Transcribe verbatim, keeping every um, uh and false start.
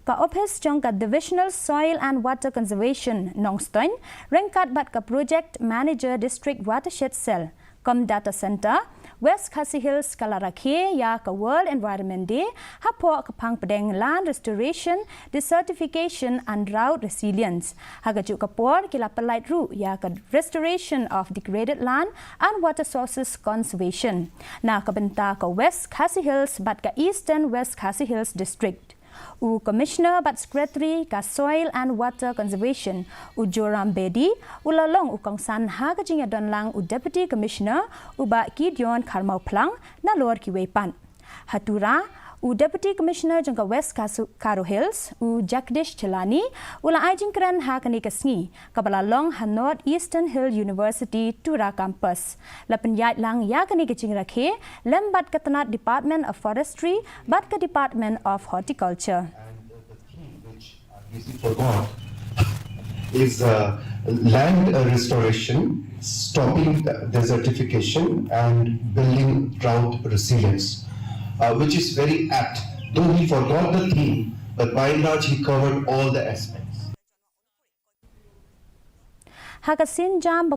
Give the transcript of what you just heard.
Ka ophis jong ka Divisional Soil and Water Conservation Nongstoiñ ryngkat bad ka Project Manager District Watershed Cell kum Data Centre, West Khasi Hills ka la rakhe ïa ka World Environment Day hapoh ka phang pdeng Land Restoration, Desertification and Drought Resilience. Ha kajuh ka por ki la pynlait ruh ïa ka Restoration of Degraded Land and Water Sources Conservation na ka bynta ka West Khasi Hills bad ka Eastern West Khasi Hills District. U Commissioner bad Secretary ka Soil and Water Conservation, u Joram Bedi, u la long u kongsan ha ka jingïadonlang u Deputy Commissioner, u Bah Gideon Kharmawphlang, nalor kiwei pat. Ha Tura, u Deputy Commissioner jong ka West Kasu- Garo Hills, u Jagdish Chelani, u la ai jingkren ha kane ka sngi kaba la long ha North Eastern Hill University Tura Campus. La pynïaid lang ïa kane ka jingrakhe lem bad ka tnat Department of Forestry bad ka Department of Horticulture. And the theme which R B C forgot is uh, land uh, restoration, stopping the desertification, and building drought resilience, uh, which is very apt. Though he forgot the theme, but by and large he covered all the aspects. Ha ka sienjam